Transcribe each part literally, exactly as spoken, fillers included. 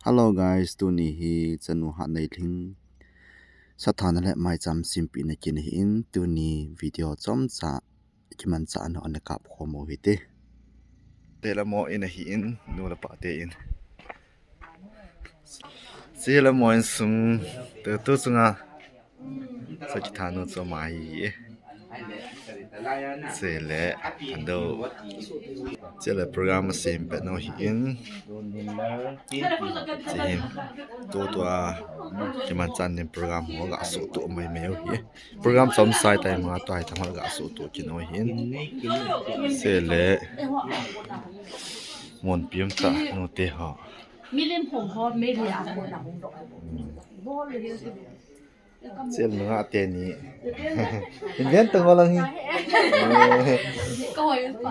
Hello guys, tuni hi chanu Hatneilhing sathana le maicham sempina kin ahin, tuni video chomcha kimanchah a ana kap khom u hite. Te le mo in ahin, nu le pa te in. Che le mo in sung, te tu chunga sa kitha nu chu ama hi. Che le, ando. Che le program asem pet nu ahin. Che hin. Tu tua kimanchah in program ho ga suhtuh maimai u hi. Program chomcha tai ma tua hi thamal ga suhtuh kin u hin. Che le. Mon pium ta nu te ho. Milim hong ho, milim a hong na hong do. Bol le. Che le nga te ni. Invent tang lang hi. Ko hoi pa.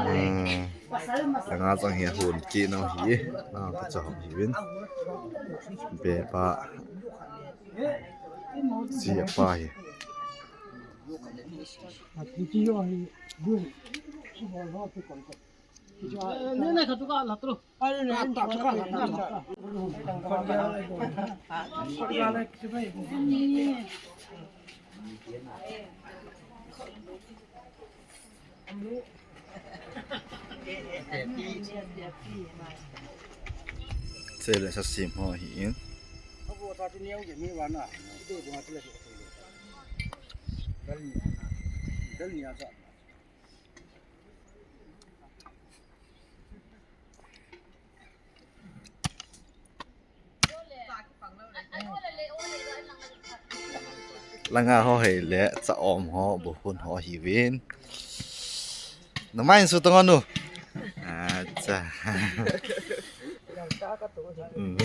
Nga chang hi hun ki no hi. Na ta cha hi vin. Be pa. Chi pa hi. Che le sa sem ho hi in. Langa ho hei le, cha om ho, bu hun ho hi vin. Na mai su tong anu. Acha. Mm.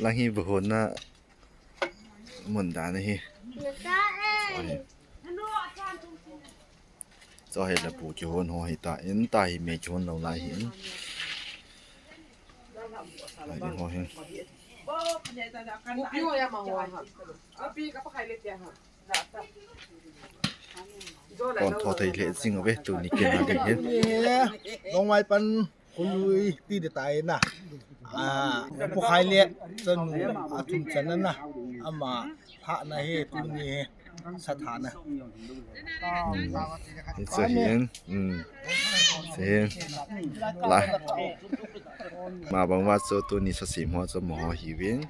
Lang hi bu hun na. Mun dan hi. Cho hi la pu kihon ho hi ta in ta hi me kihon lo lai hin. Ai ho hin. Kon tho thei le jing ve tuni kin a ding hin. Long mai pan Kului ti de tai na. A, pu khai le, chanu, a thum chan na. Ama, pha na he, tuni he, sa tha na. Sa hin, um, sa hin. La. Ma bang wa so tuni sa sim ho so mo hi vin.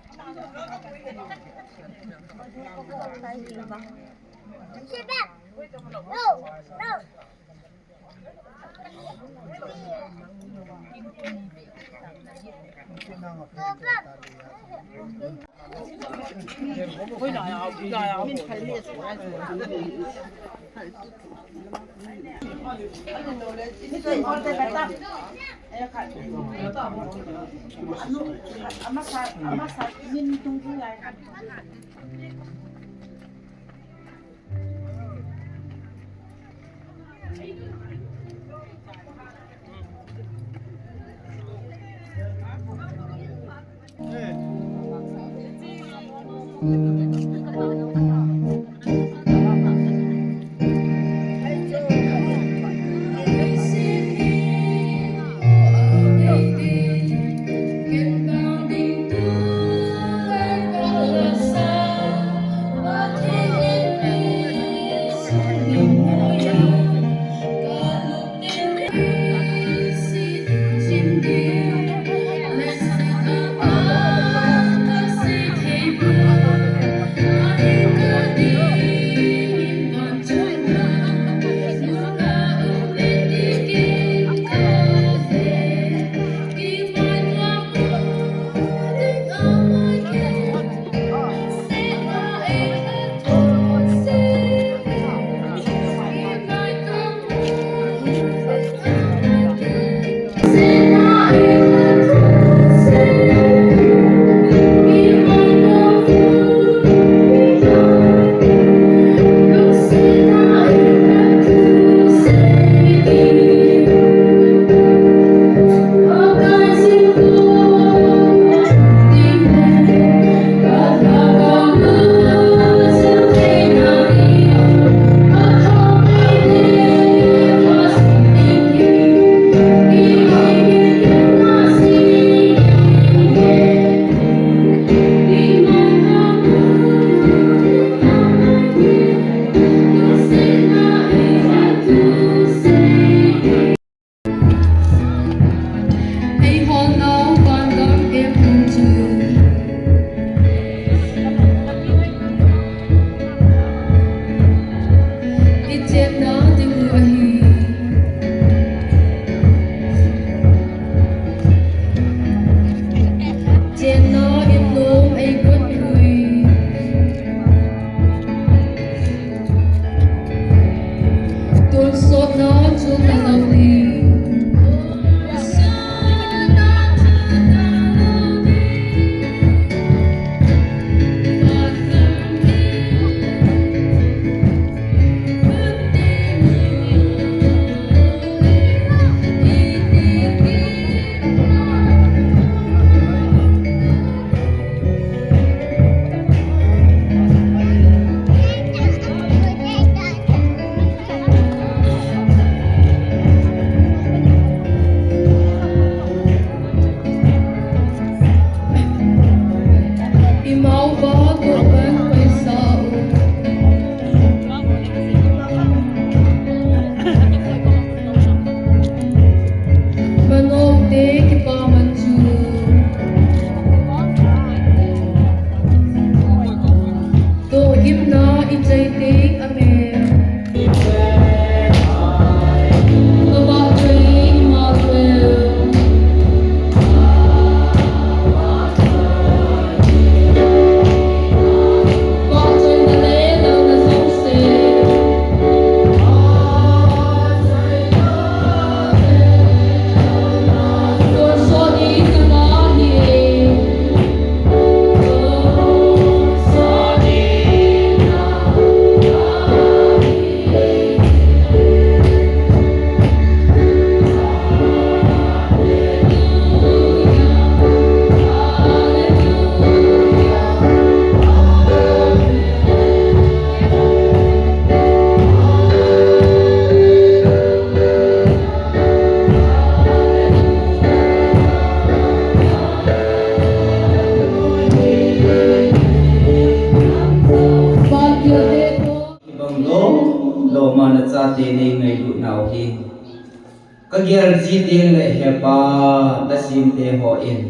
Ka gel ji teng le, He Pa, na simte ho in,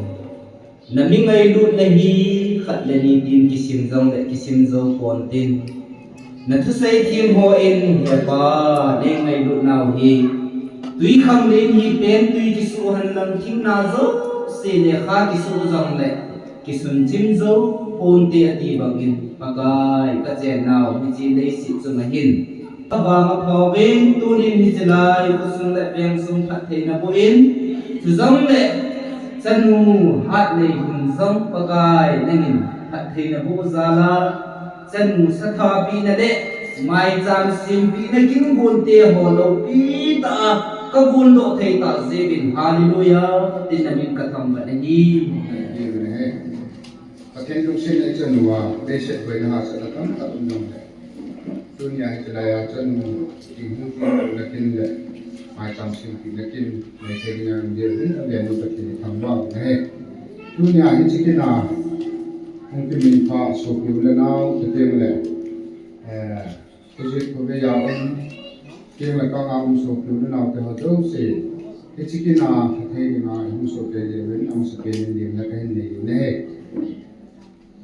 na mi ngailutna hi khat le ni tin kisim jong le kisim jou pon tin, na thusei thim ho in, He Pa, nei ngailutnau hi tui kham len hi pen tui kisuh hen lang thingna jouse le kha kisuh jong le kisun chim jou ponte ati bangin, Pakai, ka chennau hiche leiset chunga hin ka vang aphao vin, tunin hiche lai khosung le vengsung phattheina boh in, chujong le chanu Hatneihin jong, Pakai, nangin phattheina boh jal a, chanu sathapina le maicham sempina kin gonte ho loupi tah a ka gondoh thei tah jeh uvin, Hallelujah, tin na min ka thangvah nahi. Pathen lungsetna i chanu a leiset boina hahsatna tamtah um jongle, tunia hiche lai a chanu kihung kihung na kin le maicham sempina kin nei thei ding a um jeh uvin, Pathen i thangvah u ahi. Tunia hiche kin a hung kiminpha sopi u le nao, chuteng le, eh, Khujet khovei a um, keng le kang a um sopi u le nao te ho jouse, hiche kin a phatthei dinga ihung sohkei jeh uvin amasapen in lemna kahin nei in ahi.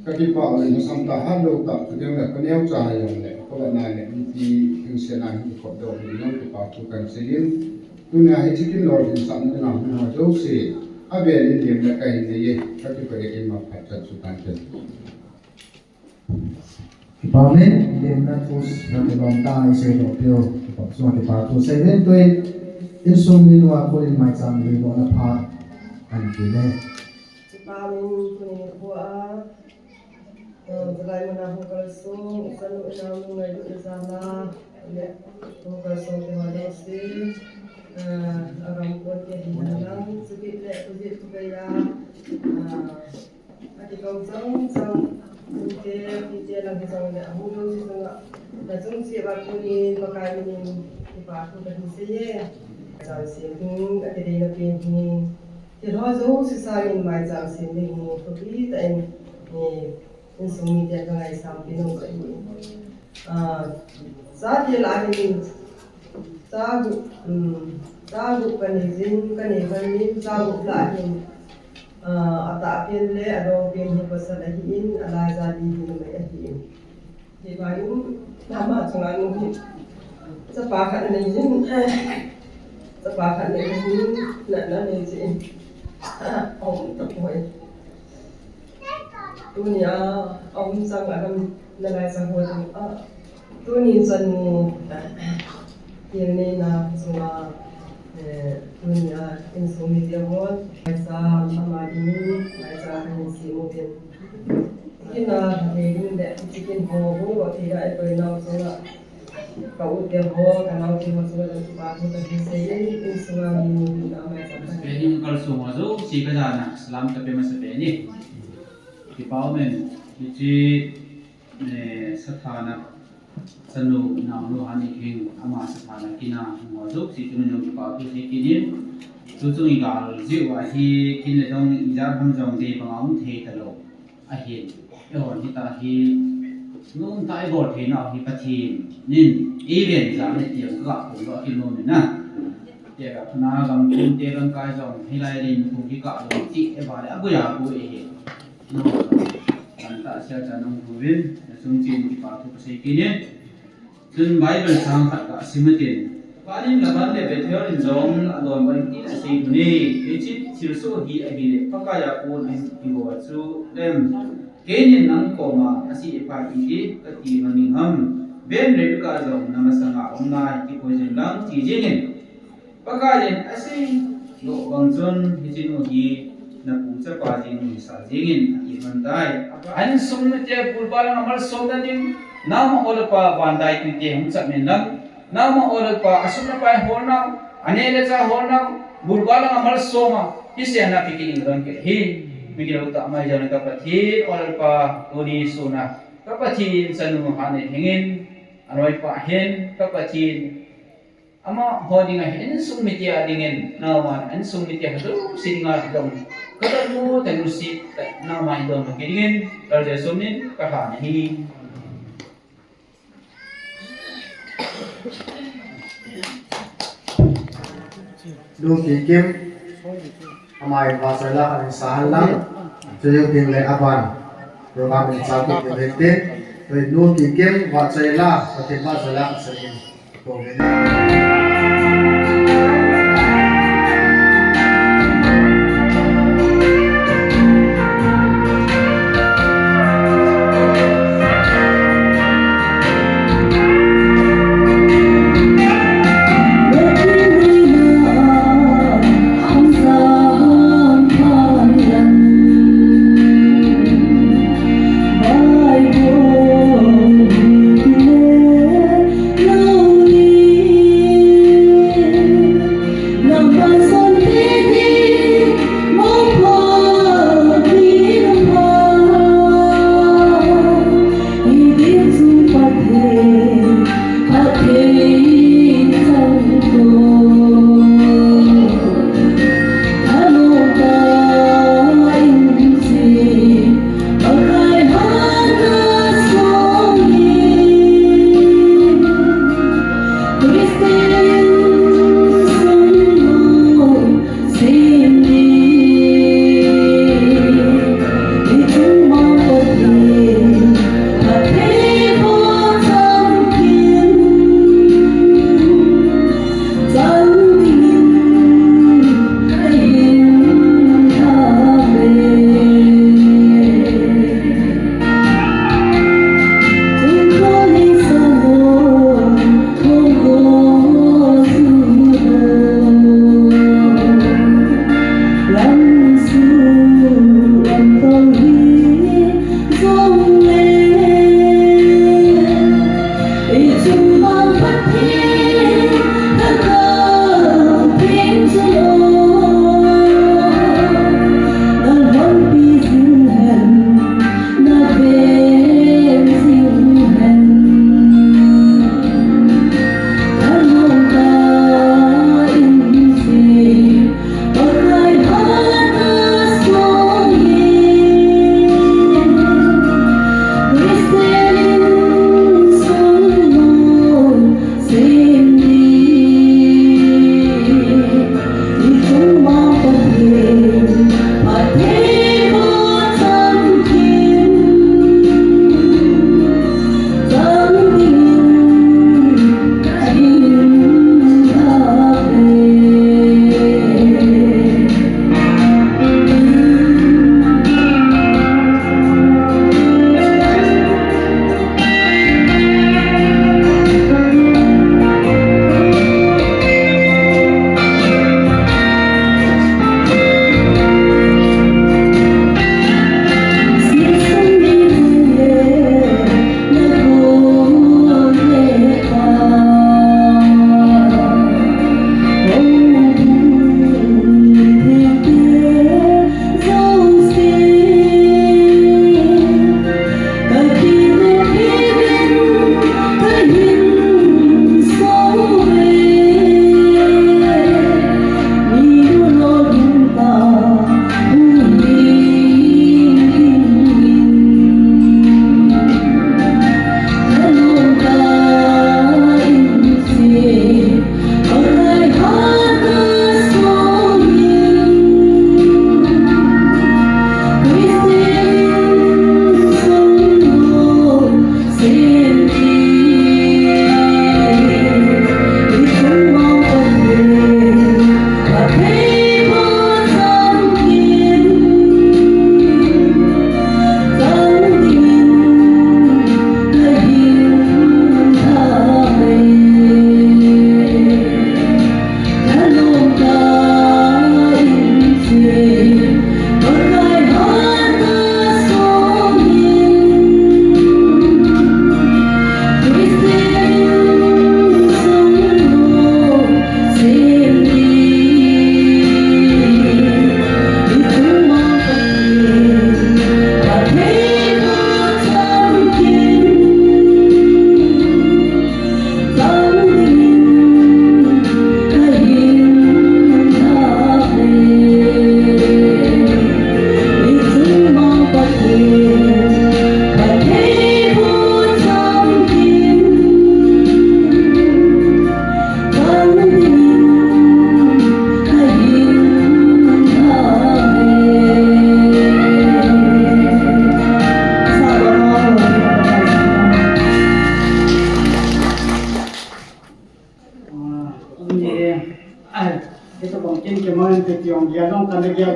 Ka kipah uvin, lhasam tah, hatlou tah, chuteng le ka neocha hijongle ka vatna le mipi hingset a hin kikhopdoh uvin jong kipa thu kahin sei in. Tunia hiche kin lolhinsahna dinga hung ho jouse, avel in lemna kahin nei e, ka kipah e, keima phat chan chu kahin pen. Kipa umin, lemna thu, na kilom tah a isei doh peh u, kipa, sung kipa thu sei uvin, tuin insung mi nu a konin maicham lui dohna phat kahin pe e. Kipa umin, tuni nikho a, eh, chulai mun a hung kalsong, i chanu i nao nu ngailutna jal a, le hung kalsong te ho jouse, eh, agam kon te hi hen lang, chukit le, chukit, chukit a, eh, Ati kong chang chang, ute, ute lang hi chang le, amu dong si chang a. Na chung si va tuni, Pakai min in, kipa thu kahin sei e. Chang si ding, ati dei na pen hi. Thil ho jouse sangin maicham sem ding hi, thupi tah in, eh, insung mite ka ngaisang peh nom ka hi. Ah, chate lah a hin, cha gup, um, cha gup ka nei jin, ka nei hoi min, cha gup lah a hin, ah, atah pen le adong pen hi pasal ahin, alaija di hi numei ahin. Hibang in, ama chunga nu hi, chapa khat nei jin, chapa khat nei jin, natna nei jin, ah, um tapoi. Tunia, aum chang a dam nalai chang ho dam a. Tuni chanu, eh, thil neina chunga, eh, tunia insung mite ho, maicham ama dingin, maicham kahin sem uvin. Kin a, thei ding le, hiche kin ho, hung lo thei a, i koinau chunga. Ka u te ho, ka nao te ho, chunga jong kipa thu kahin sei in, insunga mi nu na mai sa ka. Masapen in kalsong ho jouse ka jana, salam kape masapen e. Kipa umin, hiche, eh, sathana, chanu, naonu Hatneihin, ama sathana kin a, ho jouse, chunga jong kipa thu sei kit in, tu chung i gal jeh uva hi, kin le dong ijat ham jong dei banga um thei talou. Ahin, eihon hitia hi, nomtah a ibol theina hi Pathen in, eiven jal e ti jong kaga phongdoh a kinom in a. Tia ka phana gam kum te gam kai jong, hilai le kum kikah jong, ti e vale, aboi a boi ahi. Nomtah a sia cha nong uvin, nachung cheh in kipa thu kasei kit in. Chun Bible chang khat kasim utin. Panin Laban le Bethuel in jong adonbut in hitin asei un, hiche thilsoh hi ahile, Pakai a kon ahin kigo chu em? Keinin nang koma asei pai iti kati mang ding ham? Ven, Rebecca jong namasanga um nai, kipui jing lang, ti jingin. Pakai in asei doh bang chun, hiche nu hi napu chapa jinu hisa jingin ati man tai. Insung mite bulba langa malsomna ding, naomo le pa vandai tute hung chap men lang, naomo le pa asum le pai holnau, ane le cha holnau, bulba langa malsoma, hiche a na piki in don ke hi. Migilou tah mai jong ka Pathen, o le pa, tuni suna ka Pathen, chanu Hatneihing in, anoipa hin ka Pathen, amaho dinga hin insung mite a dingin, naoman insung mite a jouse dinga jong, ka tanu tanu si, naoman don ma kidingin, kal je sum nin, ka ha nahi. Nu Kikim, ama in vahchoi la khat hin sa hen lang, chuti ding le aban program in chakit ding hin tin, nu Kikim vahchoi la, Pathen vahchoi la khat sa in.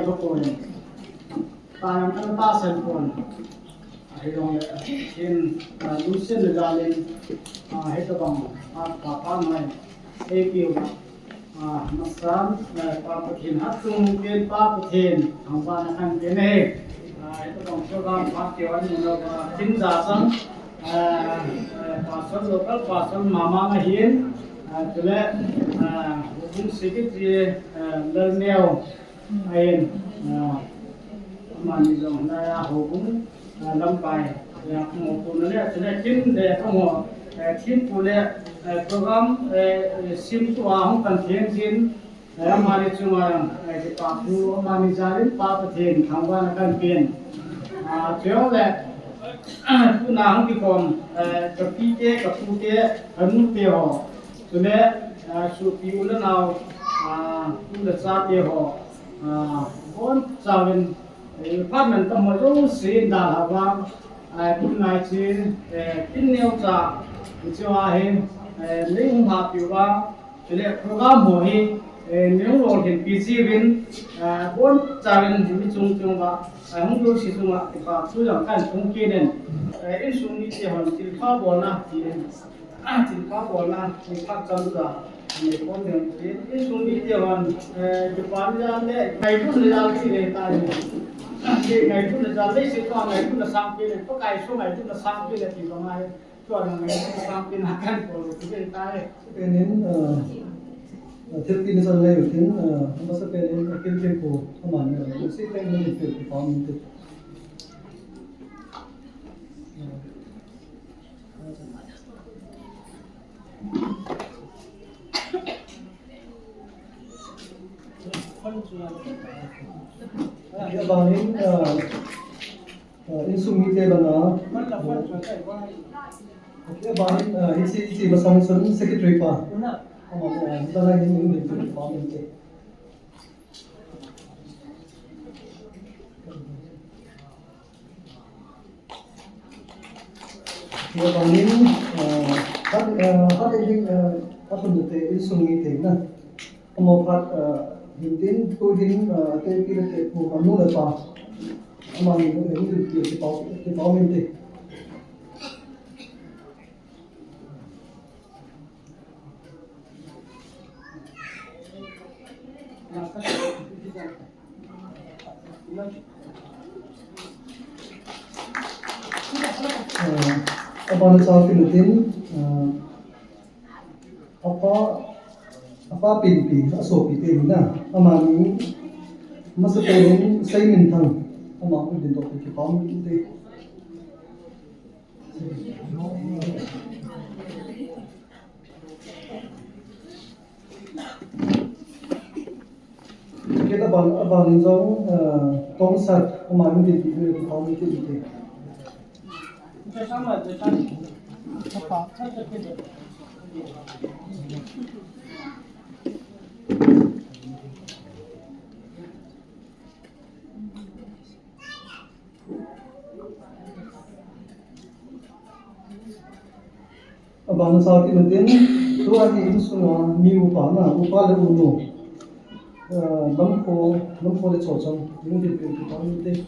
Thokon, tayang kan ta sen kon. Ahi long le, sin, ah, lusin le jalin, ah, hetobang, ah, pa pa mai, ei piu ba. Ah, masan, eh, Pa Pathen, hatung pen Pa Pathen, thangvahna kahin pe e. Ah, hetobang program phat keu ani lo, ah, tin ja sang, ah, eh, pastor, local pastor mama ahin, ah, chule, ah, houbung secretary, eh, Lalneo, ahin, ah, amani jong hilai a houbung, ah, lamkai, ah, mo ko na le, chule kin le ko mo, eh, thempu le, eh, program, eh, simtu a hung pan theng jin, eh, amani chunga, eh, kipa thu, amani jalin Pa Pathen thangvahna kahin pe. Ah, chule, tuna hung kikhom, eh, ka pi te, ka pu te, ka nu te ho. Chule, ah, sopi u le nao, ah, u le cha te ho, ah, bonchauvin, eh, phat man tam ho jouse dalha uva, ah, tun ngai chi, eh, kin neocha, hiche a hi, eh, nei hung hapi uva, chule program ho hi, eh, nei hung lolhin pi jiuvin, ah, bonchauvin mi chung chung uva, ah, hung jouse chunga, kipa thu jong kahin phong kit in, eh, insung mite hon thilpha bolna, ti in. Ah, thilpha bolna, thilpha chang ja, ni kon ding tin. Insung mite hon, eh, Japan ja le, ngailutna jal ti le tai. Ah, ngailutna jal le, se to ngailutna sangpi le, Pakai soh ngailutna sangpi le ti bang ahi. Tua ngailutna sangpi na kahin bol ti le tai. Penin, eh, thilpina chan le tin, eh, amasapen in, eh, kin kin ko, aman, eh, se pen ni kin ko pa min te. Abanin, ah, ah, insung mite langa. Abanin, ah, hiche, hiche masang chun secretary pa. Ama, ah, langa hin, hin, hin, pa min te. Abanin, ah, hat, ah, hat ding, ah, athum te insung mite na. Amaho phat, ah, hin tin, tu hin, ah, tepi le tepu, anu le apa. Amani, eh, hin tin, kipa, kipa min te. Eh, abana chun kin tin, eh, apa, apa Pinpi, asopi te ni na, amani, amasapen in Seiminthang, ama khu din to kipa min te. Kei ta ban, a ban jong, eh, Tongsat, ama min tin ti, ti, ti, ti. Abana chun kin tin, tua hi insunga mi upa na, upa le unu. Eh, Lamkho, Lamkho le Chochang, min tin, tin, tin, tin.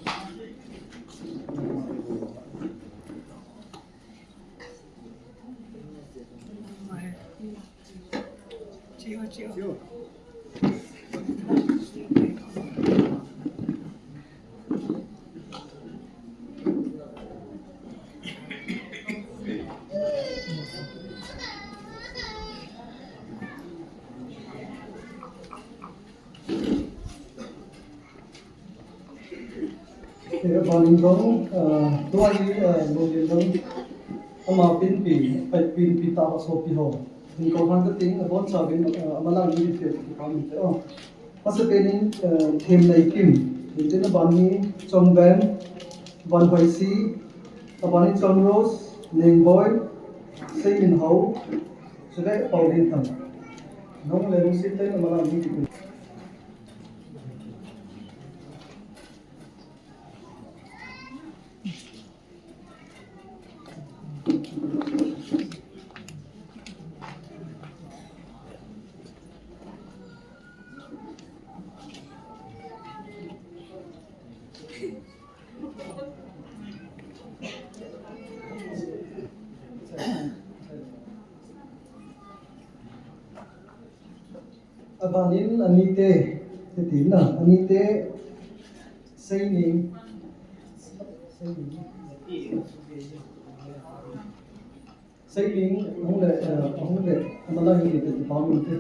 Eh, abanin jong, ah, tua hi, ah, Lolin jong, ama Pinpi, Pai Pinpi tah a sopi ho. Hin ko han ka ting, abonchauvin, ah, ama lang ni ti ti pa min te o. Amasapen in, ah, Themneikim, hin tin aban hi Chongbeng, Vanhoisi, aban hi Chongrose, Nengboi, Seiminhao, chule Paolinthang. Nong le nong si te ama lang ni ti. Abanin anite, titin na, anite, Seining. Seining. Seiling, ahung le, eh, ahung le, amala hi le, ti pa mun te.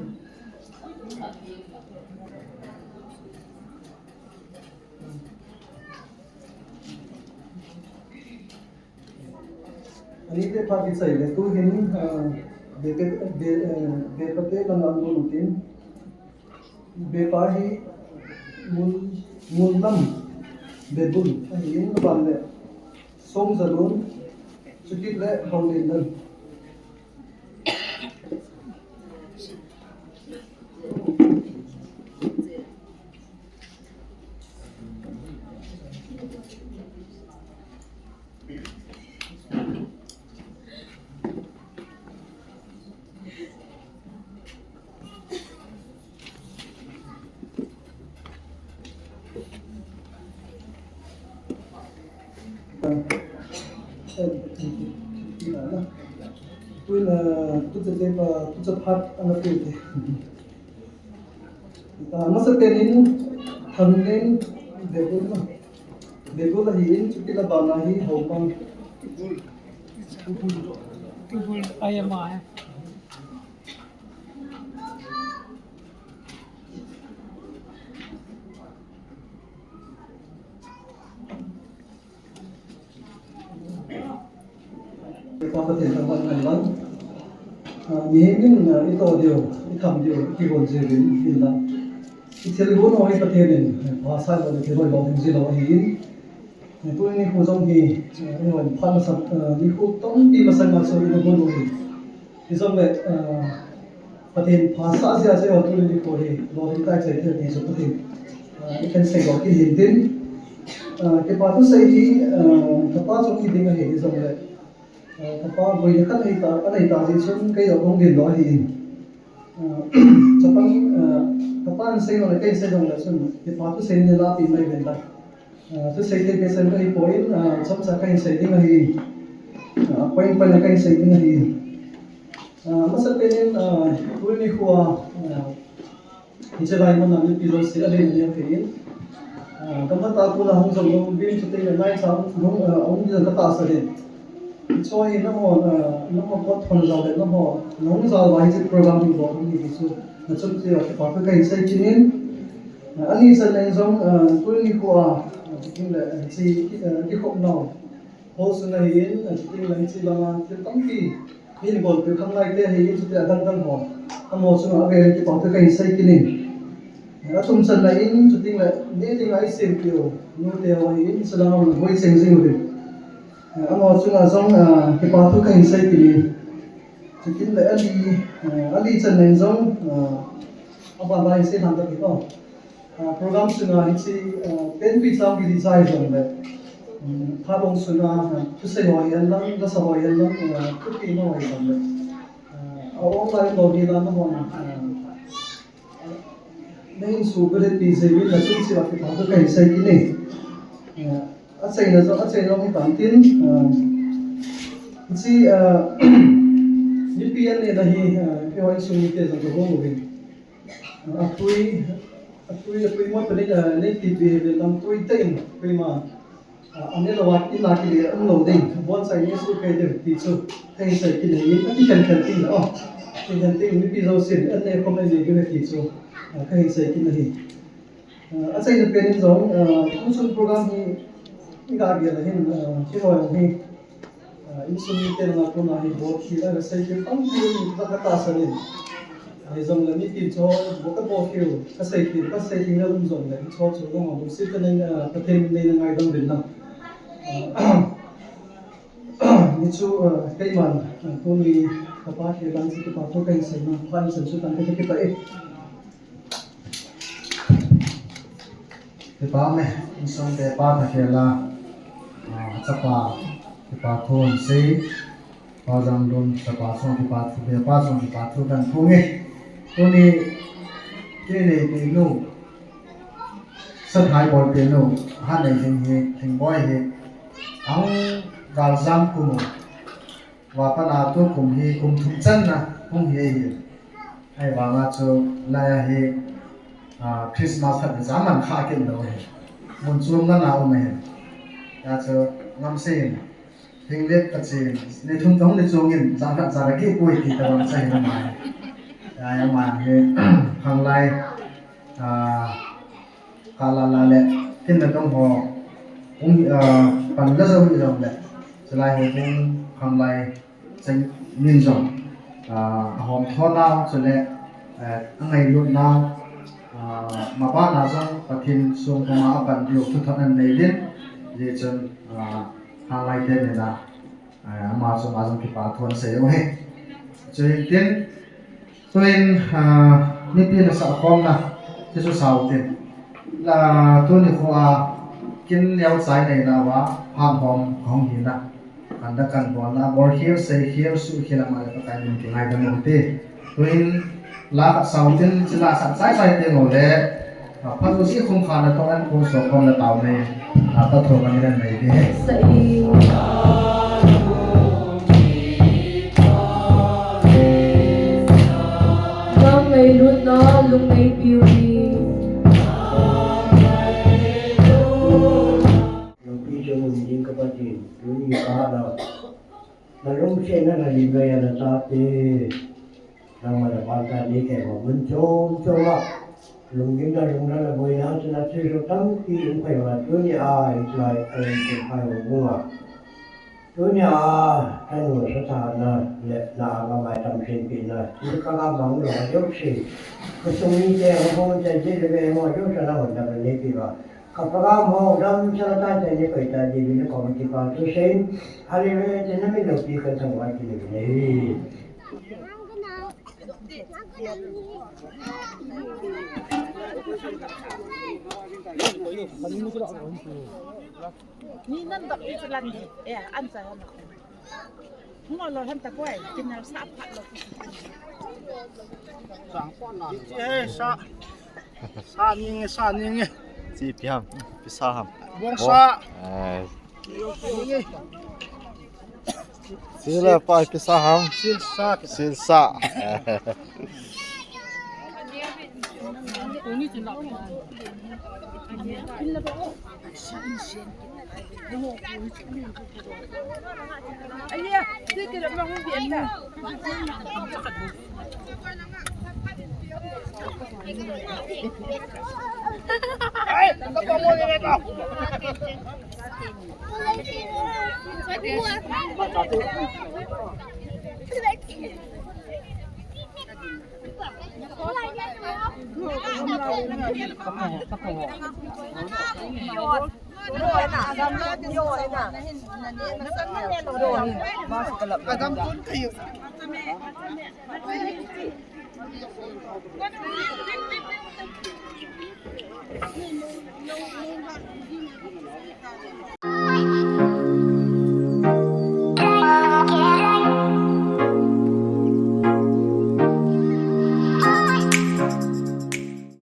Anite pha kichai le, tu hin, eh, be, be, be, eh, be pate lang an mun tin. Bepa hi Mun, Munlam Bebul ahin, aban le Songzalun, chukit le Haolinlal. Tuin, ah, tucha te pa, tucha phat ana pe te. Ah, masa penin Thangleng Bebul na. Bebul ahin, chukit le abana hi Haopang. Tubul, ai ama, eh. Pa Pathen thangvah in lang. Ah, mihem in, ah, ito diu, itham diu, ikigol jiu vin, hinla. Ithilgon ho hi Pathen in, ah, phasah lou, ithilgon lou, hung ji lou ahin. Eh, tuni nikho jong hi, eh, eiho phat masang, eh, nikho tampi masang a chu ina gon u hi. Hijongle, eh, Pathen phasah jeh a chu eiho tuni nikho hi lolhing tah a ichai thei u hi chu Pathen, eh, ikhen seidoh kit hin tin. Eh, kipa thusei hi, eh, kapa chung hi ding ahi hijongle, eh, kapa boina khat ahi ta, anei ta jeh chun kei jong kahung ding doh ahi in. Ah, chapang, ah, kapan sei jongle, kei sei jongle chun, kipa thusei nei lahpeh mai uvin lang. Ah, thusei thei behseh kahi poi, ah, chomcha kahin sei ding ahi. Ah, point point a kahin sei ding ahi. Ah, masapen in, ah, tuni nikho a, ah, hiche lai mun a mipi jouse alen aneo thei in. Ah, kamat a kona hung jong uvin, chuteng le naicha hung, ah, hung ding katahsan in. Hiche hi nangho, ah, nangho potthon jal le nangho, nahung jal uva hiche program hi bol ding ahi ti chu, nachung cheh uva kipa thu kahin sei kit in. Ah, ani chan leng jong, ah, tuni nikho a, ah, chuteng le, ah, hiche, ah, kikhop nau hall sunga hin, ah, chuteng le hiche langa thil tampi, min bolpeh khang lai te ahin, chuteng le adang dang ho, amaho chunga avel in kipa thu kahin sei kit in. Ah, athum channa in, chuteng le, neh dinga isempeh u, nute ho ahin, hiche langa hung boi cheng jing uvin. Ah, amaho chunga jong, ah, kipa thu kahin sei kit in. Chuteng le ali, ah, ali channa in jong, ah, aban lai sei lhon ta kit o. Ah, program sunga hiche, ah, pen tui chang kiti chai jongle, um, phat ong sunga, ah, thusei ho hihen lang, lasa ho hihen lang, ah, thupeh ho hihen lang le, ah, a-ong lai lou hi la nahon, ah, nahin suhbulhit pi jeh uvin nachung cheh uva kipa thu kahin sei kit in. Ah, achaina jong, achaina jong hitan tin, ah, hiche, ah, mipi an nehna hi, ah, keiho insung mite jong kagong uvin. Atui, atui, atui mo peli, eh, nei tipi ve lang tui tah in, koima, ah, ane louva, ina kile um lou ding, bonchai nei suhkei diu ti chu, kahin sei kit in, akikhen khen ding, oh, kikhen ding, mipi jousen, an nei khom nei diu ti chu, ah, kahin sei kit ahi. Ah, achaina pen in jong, ah, tuchung program hi, iga gel a hin, ah, hiho hi, Ah, insung mite langa kona hi bol thei a kasei thei tampi um in katahsan in. Hijongle mipi chu bol kabol thei u, kasei thei, kasei thei na um jongle, hiche chu nangho lungset tah in, ah, Pathen min in neina ngaidam uvin lang. Ah, hichu, ah, keiman, ah, tuni kapa kilah a chu kipa thu kahin seina, phat in chan chu tan kakipah e. Kipa ume, insung te pa Thakhel a, ah, chapa, kipa thu ahin sei, Pa Janglun, chapa chunga kipa thu, be pa chunga kipa thu kahin phong e. Tuni, kei neipi nu, Sathai bolpeh nu, Hanei Hing hi, Hingboi hi, ahung galjam kum u, va pat a tu kum hi, kum thum channa, hung hi ahi. Ahivanga chu, lai a hi, ah, Christmas khat jam man kha kit lou ahi. Mun chom nana um ahi. Hijeh chun, ngamsei in, Hing le kachen, ni thum tong ni chungin, jan khat jan a kipui ti tabang cha hin amai. Ya, ya, amai hi, khanglai, ah, kala la le, kin na tong ho, um, ah, pan la jo hi jong le, chulai ho kung khanglai, cheng min jong, ah, ahom tho nau, chule, eh, angailut nau, ah, mabana jong, Pathen sung koma apan diu, thuthot anei din, hijeh chun, ah, khanglai te nina, ah, ama chu ama jong kipa thu asei u ahi. Chuin tin, tuin, ah, mipi nasah khomna, chu chu sao tin. La tuni khoa, kin neocha neina uva, phat hom kahung hina. Kanda kan bolna, bol khel, sei khel, suh khel ama le Pakai min kingaidam u hite. Tuin, la khat sao tin, chila sah chai chai teng uleh, ah, phat u si khum kha na tong an khum so khom na tao nei, ah, ta thom ani nan nei di. Sa i. Gam ngailutna, lung ngaipiu hi. Lampi chunga um ding ka Pathen, tuni ka hatna. Na lungsetna na lim geiya na chate. Nangma na phatna nei kei uva mun chom chom a. Lunggimna, lunglhaina, boina, chuna chu tampi um kei uva, tuni a, i chai, a lungset kei uva. Tuni a, ka nu sa tha na, le na a ka mai tam sin pi na. Ni ka ka mang lo, a jok si. Ka sung ni te, ka bong te, ji le be, mo, jok sa na, hon da ka nei pi ba. Ka program ho, dam sa na ta te ni koi ta, ji le ko ki pa tu sen. Hallelujah, te na mi lo pi ka sang wa ki le ne. Ni nan dok ni chulan ni. Eh, an sa hana. Hung lo han ta koi, kin na sa phat lo. Sang pon na. Chi he sa. Sa ning, sa ning. Chi pi ham, pi sa ham. Bong sa. Eh. Sila pa pi sa ham. Sil sa. Sil sa.